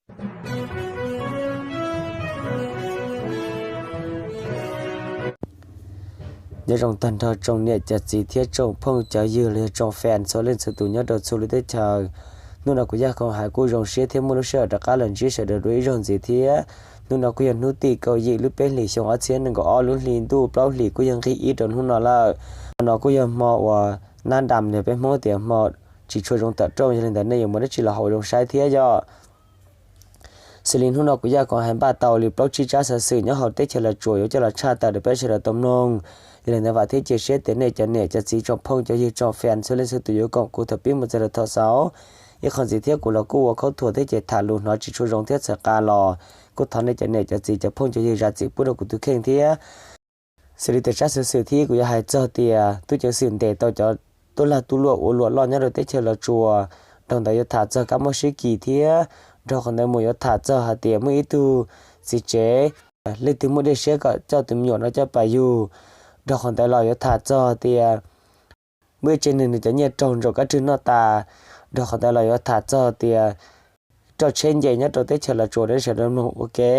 Nyob zoo tag nrho tsoom niam cov txiv thiab tsoom phooj cov ywg los yog tsoom fan txhua leej txhua tus nyob rau txhua lub teb chaws. Hnub no kuv Yaj Khoom Hais kuj zoo siab thiab muaj lub sij hawm rov qab los ntsib sawv daws dua ib zaug ntxiv thiab. Hnub no kuj yog hnub tim kaum yim lub peb hlis xyoo ob txhiab nees nkaum ob lub hli ntuj plaub hlis kuj yog nqig ib rau hnub no lawm. Hmo no kuj yog hmo uas nab dam los peb Hmoob tias hmo tsis tshua zoo tawm rooj, yog li ntawd nej yuav muaj dab tsi los haus zoo saib thiab yog. Xws li hnub no kuv Yaj Khoom Hais npaj tau li plaub tsib tsab xov xwm nyob hauv teb chaws Los Tsuas yuav coj los tshaj tawm rau peb sawv daws tau mloog. Yog li ntawd vam thiab cia siab tias nej cov niam cov txiv tsoom phooj cov ywg tsoom fan txhua leej txhua tus yuav koom kuv thaum pib mus txog rau thaum xaus. Ib qho ntxiv thiab kuv los kuj ua khaub thuas thiab ces tham lus hnov tsis tshua zoo thiab txhawv qa los kuj thov nej cov niam cov txiv cov phooj cov ywg zam txim pub rau kuv tus kheej thiab. Xws li tias tsab xov xwm thib ib kuv yuav hais txog tias tub ceev xwm ntes tau cov tub lag tub luam ua luam loj nyob rau teb chaws Los Tsuas. Dhau ntawd yuav tham txog kab mob sib kis thiab dhau qhov ntawd mus yuav tham txog hais tias muaj ib tug txiv tsev leej twg muaj dej siab kom coj tus me nyuam no coj pam yug. Dhau qhov ntawd los yuav tham txog tias muaj ib tsev neeg nws cov nyiaj raug ntsaum kab rwg noj tas. Dhau qhov ntawd los yuav tham txog tias roj tsheb nce nyob rau teb chaws Los Tsuas rau sawv daws mloog ua ke.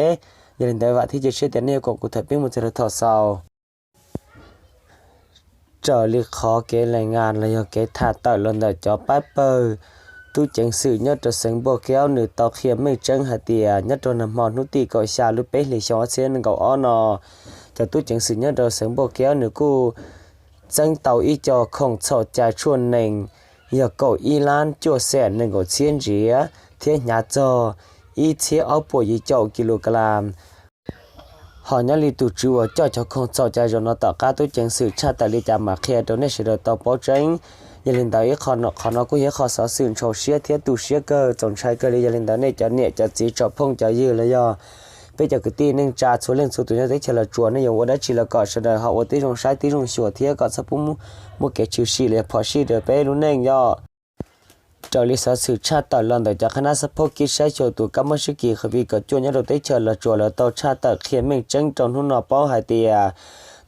Yog li ntawd vam thiab cia siab tias nej yuav koom kuv thaum pib mus txog rau thaum xaus. Raws li qhov kev lais ngas los yog kev tham tawm los ntawm cov pab pawg tub ceev xwm nyob rau xeev Npauj Keub nws tau qhia meej tseeb hais tias nyob rau nag hmo hnub tim kaum xya lub peb hlis xyoo ob txhiab nees nkaum ob no, cov tub ceev xwm nyob rau xeev Npauj Keub nws kuj txeeb tau ib co khoom txhaum cai tshuaj nees yog kaum ib lab cuaj xees nees nkaum txhiab ntsiav thiab hnyav txog ib txhiab ob puas yim caum kis lus kas las. Ho nyob li tus tswv uas coj cov khoom txhaum cai zaum no tom qab tub ceev xwm tshaj tawm li cas mam qhia rau nej sawv daws tau paub tseeb. Yog li ntawd ib qho no, qhov no kuj yog ib qho xov xwm ntshau siab thiab tu siab kawg txaus ntshai kawg li. Yog li ntawd nej cov niam cov txiv tsoom phooj cov ywg los yog peb cov kwv tij neej tsa txhua leej txhua tus nyob teb chaws Los Tsuas nej yuav ua dab tsi los kom sawv daws ho ua tib zoo saib tib zoo xyuas thiab kom txhob pub muaj kev tshwm sim los yog phom sij rau peb lub neej yog. Raws li xov xwm tshaj tawm los ntawm cov qhab nab xab phob kib saib xyuas tus kab mob sib kis COVID kaum cuaj nyob rau teb chaws Los Tsuas lawv tau tshaj tawm qhia meej tseeb rau hnub no paub hais tias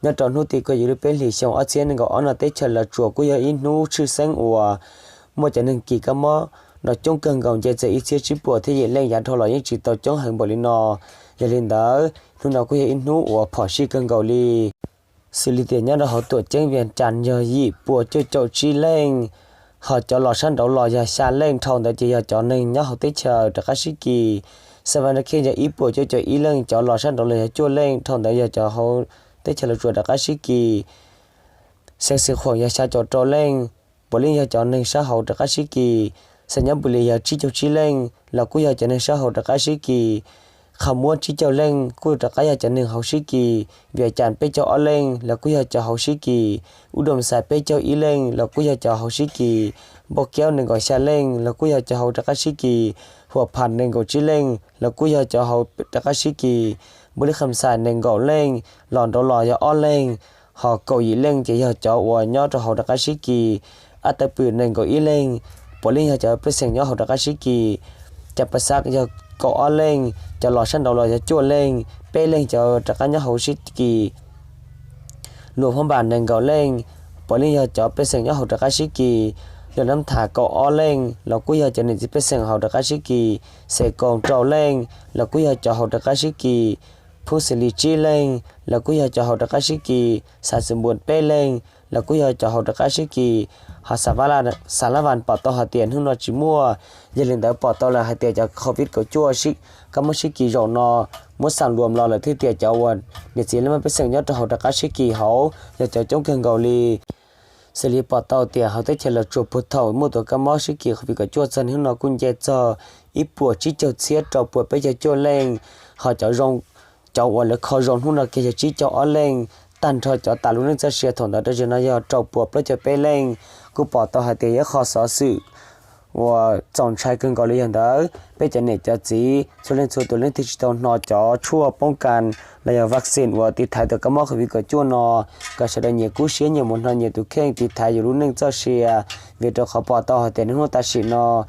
nyob rau hnub tim kaum yim lub peb hlis xyoo ob txhiab nees nkaum ob no teb chaws Los Tsuas kuj yog ib hnub tshwj xeeb uas muaj cov neeg kis kab mob no coob kawg nkaus nce txog ib txhiab tsib puas thiab yim leej, yav dhau los yeej tsis tau coob heev npaum li no. Yog li ntawd hnub no kuj yog ib hnub uas phom sij kawg nkaus li. Xws li tias nyob rau hauv tuam ceeb Vias Cas yog yim puas cuaj caum tsib leej, ho cov los sab nraud los yog xya leej, dhau ntawd ces yog cov neeg nyob hauv teb chaws rov qab sib kis. Xas Vas Nas Khej yog ib puas cuaj caum ib leej, cov los sab nraud los yog cuaj leej, dhau ntawd yog cov hauv teb chaws Los Tsuas rov qab sib kis. Xeev Xwm Khuam yog xya caum rau leej, puav leej yog cov neeg sab hauv rov qab sib kis. Xas Nyab Npus Lis yog tsib caug tsib leej los kuj yog cov neeg sab hauv rov qab sib kis. Qhas Muab tsib caug leej kuj rov qab yog cov neeg hauv sib kis. Vias Cas peb caug ob leej los kuj yog cov hauv sib kis. Ub Doo Xais peb caug ib leej los kuj yog cov hauv sib kis. Npauj Kiaub nees nkaum xya leej los kuj yog cov hauv rov qab sib kis. Huam Phas nees nkaum tsib leej los kuj yog cov hauv rov qab sib kis. Npauj Lis Kham Xais nees nkaum leej, los nraud los yog ob leeg, ho kaum yim leej ces yog cov uas nyob rau hauv rov qab sib kis. Ab Tawb Pwm nees nkaum ib leeg, puav leej yog cov pej xeem nyob hauv rov qab sib kis. Cas Pas Xav yog kaum ob leej, cov los sab nraud los yog cuaj leej, peb leeg cov rov qab nyob hauv sib kis. Luam Phab Npas nees nkaum leej, puav leej yog cov pej xeem nyob hauv rov qab sib kis. Luam Nab Thas kaum ob leej los kuj yog cov niam txiv pej xeem hauv rov qab sib kis. Xes Koos rau leej los kuj yog cov hauv rov qab sib kis. Phub Xim Lis tsib leej los kuj yog cov hauv rov qab sib kis. Xas Xwm Npuas peb leej los kuj yog cov hauv rov qab sib kis. Ho Xas Lab Vas pom tau hais tias hnub no tsis muaj, yog li ntawd pom tau lawm hais tias cov COVID kaum cuaj kab mob sib kis zaum no muab xam luas los lawm thiab tias cov uas niam txiv leej pej xeem nyob rau hauv rov qab sib kis hauv yog cov coob kawg nkaus li. Xws li pom tau tias hauv teb chaws Los Tsuas puag thaum muaj tus kab mob sib kis COVID kaum cuaj txog hnub no kuj nce txog ib puas tsib caug txhiab rau puas peb caug cuaj leej, ho cov zoo, cov uas lawv kho zoo hnub no kiag yog tsib caug ob leej, tag nrho cov tas lub neej txoj sia thaum ntawd rau zaum no yog rau puas plaub caug peb leej. Kuj pom tau hais tias yog qhov xov xwm uas txaus ntshai kawg nkaus li. Yog ntawd peb cov niam cov txiv txhua leej txhua tus leej twg tsis tau hno cov tshuaj poob kas los yog vaccine uas tiv thaiv tus kab mob COVID kaum cuaj no, kom sawv daws nyias kub siab nyias mus hno nyias tus kheej tiv thaiv yus lub neej txoj sia. Vim rau qhov pom tau hais tias niaj hnub tam sim no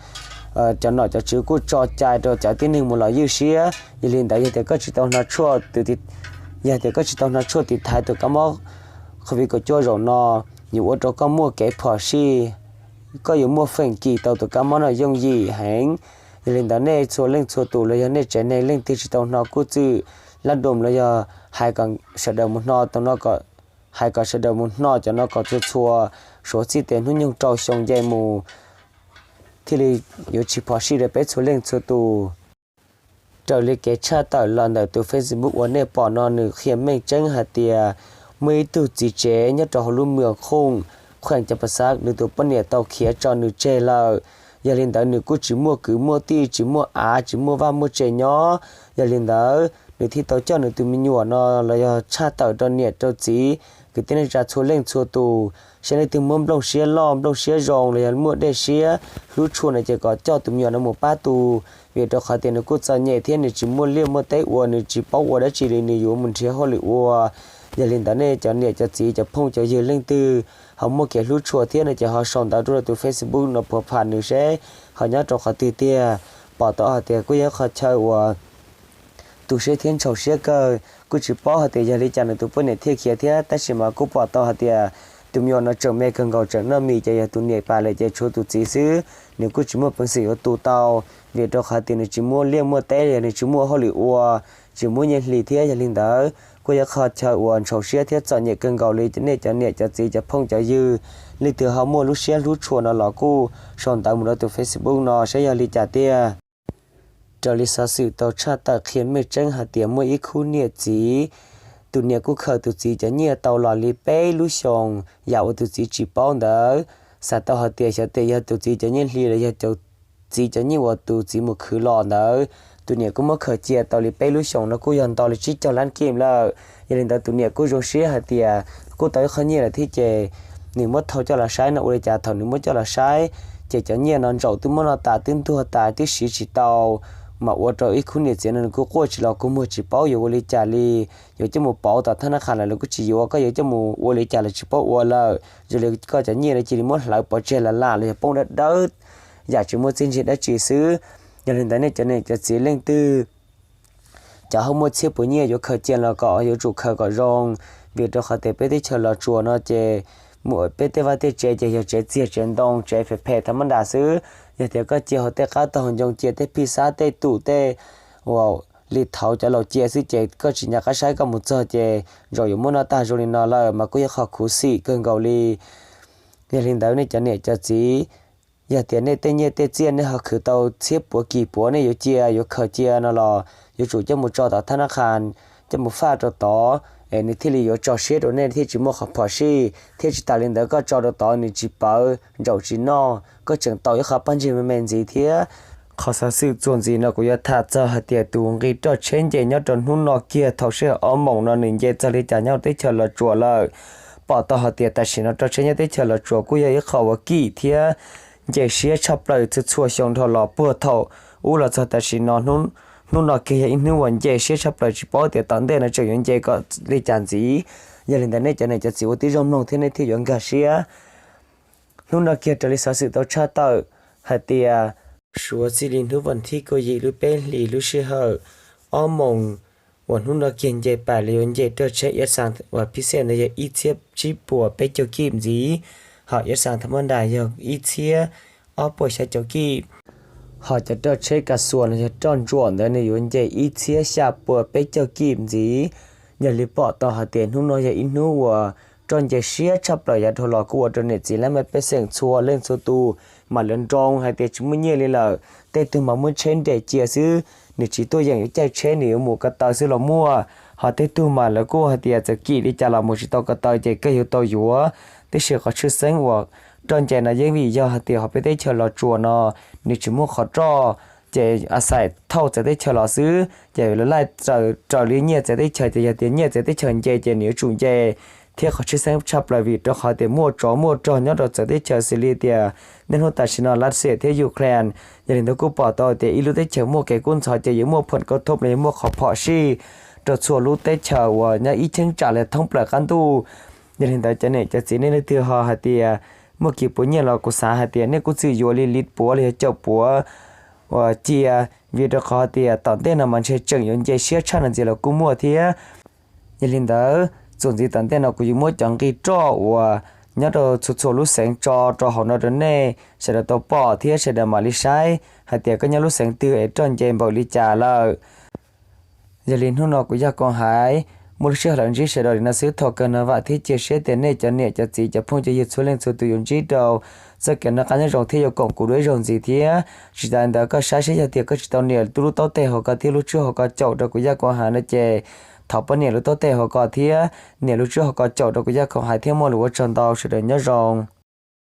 cov nom cov tswv kuj tso cai rau cov tib neeg mus los ywj siab. Yog li ntawd yog tias koj tsis tau hno tshuaj, yog tias koj tsis tau hno tshuaj tiv thaiv tus kab mob COVID kaum cuaj zaum no, yuav ua rau koj muaj kev phom sij, koj yuav muaj feem kis tau tus kab mob no yooj yim heev. Yog li ntawd nej txhua leej txhua tus los yog nej tsev neeg leej twg tsis tau hnov kuj txwm lab dum los yog hais kom sawv daws mus hnov, hais kom sawv daws mus hnov cov no kom txhua txhua suav txij tes hnub nyoog rau xyoo nce mus thiaj li yuav tsis phom sij rau peb txhua leej txhua tus. Raws li kev tshaj tawm los ntawm tus Facebook uas nej pom no nws qhia meej tseeb hais tias muaj ib tug txiv tsev nyob rau hauv lub mws Khooj, khueem cov pas xav nws tus poj niam tau khiav tso nws tseg lawm. Yog li ntawd nws kuj tsis muaj kwv muaj tij, tsis muaj av, tsis muaj vaj muaj tsev nyob. Yog li ntawd nws thiaj tau coj nws tus me nyuam no los yog tshaj tawm rau niam rau txiv kwv tij neej tsa txhua leej txhua tus, saib leej twg muaj nplooj siab loj nplooj siab zoo los yog muaj dej siab hlub tshua no ces kom coj tus me nyuam no mus pab tu, vim rau qhov tias nws kuj txom nyem thiab nws tsis muaj liaj muaj teb ua, nws tsis paub ua dab tsi li, nws yuav mus nrhiav hauj lwm ua. Yog li ntawd nej cov niam cov txiv cov phooj cov ywg leej twg ho muaj kev hlub tshua thiab no ces ho sau ntawv rau tus Facebook no puag pham nws seb ho nyob rau qhov twg tiag. Pom tau hais tias kuj yog qhov chaw uas tu siab thiab ntxhov siab kawg, kuj tsis paub hais tias yog li cas nws tus poj niam thiaj khiav thiab, tab sis mas kuj pom tau hais tias tus me nyuam no tseem me kawg nkaus tseem noj mis ces yog tus niam pam lawm ces tshuav tus txiv xwb, nws kuj tsis muaj peev xwm yuav tu tau, vim rau qhov tias nws tsis muaj liaj muaj teb los yog nws tsis muaj hauj lwm ua, tsis muaj nyiaj hli thiab. Yog li ntawd kuj yog qhov chaw uas ntxhov siab thiab txom nyem kawg nkaus li, nej cov niam cov txiv cov phooj cov ywg leej twg ho muaj lub siab hlub tshua no los kuj sau ntawv mus rau tus Facebook no saib yog li cas tiag. Raws li xov xwm tau tshaj tawm qhia meej tseeb hais tias muaj ib khub niam txiv, tus niam kuj khaws tus txiv cov nyiaj tau los li peb lub xyoos, yam uas tus txiv tsis paub ntawd, xav tau hais tias xyov tes yog tus txiv cov nyiaj hli los yog tus txiv cov nyiaj uas tus txiv mus khwv los ntawd, tus niam kuj muab khaws cia tau li peb lub xyoos no kuj yog ntau li tsib caug lab kim lawm. Yog li ntawd tus niam kuj zoo siab hais tias kuj tau ib qho nyiaj lawm thiab ces nws muab thau coj los saib no ua li cas thaum nws muab coj los saib ces cov nyiaj no ntsaum twb muab noj tas twb ntuag tas twb siv tsis tau, mas ua rau ib khub niam txiv no nws kuj quaj tsis los kua muag tsis paub yuav ua li cas li. Yuav coj mus pauv tom thab nab qhas los lawv kuj tsis yuav, koj yuav coj mus ua li cas los tsis paub ua lawm, zoo li koj cov nyiaj no cia li muab hlawv pov tseg los lam los yog poob dawb dawb, yam tsis muaj txiaj ntsig dab tsi xwb. Yog li ntawd nej cov niam cov txiv leej twg cov ho muaj txhiab puas nyiaj yuav khaws cia los kom yuav tsum khaws kom zoo, vim rau qhov tias peb teb chaws Los Tsuas no ces mus peb tej vaj tej tsev ces yog tsev txiag tsev ntoo tsev phem phem thav mab nras xwb. Yog tias koj cia hauv tej qab tag hauv ncoo cia tej phij xab tej tum tej uas li thaud cov laus cia xwb ces koj tsis nco qab saib koj mus txog ces ntsaum yuav muab noj tag zoo li no lawm mas kuj yog qhov khuv xim kawg nkaus li. Yog li ntawd nej cov niam cov txiv, yog tias nej tej nyiaj tej txiaj nej ho khwv tau txhiab puav kis puav nej yuav cia yuav khaws cia no los yuav tsum coj mus tso tom thab nab qhas, coj mus faj rau tod, es nws thiaj li yuav tso siab rau nej thiaj tsis muaj qhov phom sij, thiab tsis tas li ntawd koj tso rau tod nws tsis pawv ntsaum tsis noj koj tseem tau ib qho paj ntsig me me ntxiv thiab. Qhov xov xwm txuas ntxiv no kuv yuav tham txog hais tias tus nqi roj tsheb nce nyob rau hnub no kiag thaum sij hawm ob moos no nws nce txog li cas nyob teb chaws Los Tsuas lawm. Pom tau hais tias tam sim no roj tsheb nyob teb chaws Los Tsuas kuj yog ib qho uas kim thiab nce siab tshaj plaws txhua txhua xyoo dhau los puag thaum ub los txog tam sim no. Hnub no kiag yog ib hnub uas nce siab tshaj plaws tsis paub tias tom ntej no tseem yuav nce kom li cas ntxiv. Yog li ntawd nej cov niam cov txiv ua tib zoo mloog thiab nej thiaj yuav nkag siab. Hnub no kiag raws li xov xwm tau tshaj tawm hais tias suav txij li hnub vas thib kaum yim lub peb hlis lub sij hawm ob moos uas hnub no kiag nce pam li yuav nce roj tsheb iav xas uas phij xej ntawd yog ib txhiab tsib puas peb caug kib ntxiv, ho iav xas thav mab nras yog ib txhiab ob puas xya caum kib, ho cov roj tsheb kas xuas no yog roj ntsuam ntawd nws yuav nce ib txhiab xya puas peb caug kib ntxiv. Yog li pom tau hais tias hnub no yog ib hnub uas roj nce siab tshaj plaws yav dhau los kuj ua rau niam txiv lab mej pej xeem txhua leej txhua tus mas lawv nroo hais tias tsis muaj nyiaj li lawm. Tej tug mas muab tsheb nres cia xwb, nws tsis tuaj yeem yuav caij tsheb nws yuav mus ko taw xwb los muaj, ho tej tug mas lawv kuj hais tias txawm kim li cas los mus tsis tau ko taw ces kawg yuav tau yuav. Tiam sis qhov tshwj xeeb uas roj nce no yeej vim yog hais tias hauv peb teb chaws Los Tsuas no nws tsis muaj qhov roj, ces a xais thauj txawv teb chaws los xwb ces lawv laij raws li nyiaj txawv teb chaws, ces yog tias nyiaj txawv teb chaws nce ces nws yuav tsum nce. Thiab qhov tshwj xeeb tshaj plaws vim rau qhov tias muaj tsov muaj rog nyob rau txawv teb chaws xws li tias niaj hnub tam sim no Lav Xias thiab Ukraine. Yog li ntawd kuj pom tau tias ib lub teb chaws muaj kev kub ntxhov ces yuav muaj phoom kauj thoob los yog muaj qhov phom sij rau txhua lub teb chaws uas nyob ib cheeb tsam li thoob plaws qab ntuj. Yog li ntawd cov niam cov txiv nej leej twg ho hais tias muaj kis puav nyiaj los kuv xav hais tias nej kuj txwm yuav li li puav los yog caum puav uas cia, vim rau qhov tias tom ntej no mas ntshe tseem yuav nce siab tshaj no ntxiv los kuj muaj thiab. Yog li ntawd txuas ntxiv tom ntej no kuv yuav muab cov nqi roj uas nyob rau txhua txhua lub xeev tso rau hauv no rau nej sawv daws tau pom thiab sawv daws mam li saib hais tias koj nyob lub xeev twg es roj nce npaum li cas lawm. Yog li hnub no kuv Yaj Koom Haiv muaj lub sij hawm los ntsib sawv daws li no xwb, thov kawg no vam thiab cia siab tias nej cov niam cov txiv cov phooj cov ywg txhua leej txhua tus yuav ntsib rau txoj kev noj qab nyob zoo thiab yuav koom kuv dua ib zaug ntxiv thiab. Tsis tas li ntawd koj saib seb yog tias koj tsis tau nias lub taub teg hauv ko thiab lub tswb hauv ko caum rau kuv Yaj Koom Haiv no ces thov pab nias lub taub teg hauv ko thiab nias lub tswb hauv ko caum rau kuv Yaj Koom Haiv thiab muaj lus ua tsaug ntau, sawv daws nyob zoo.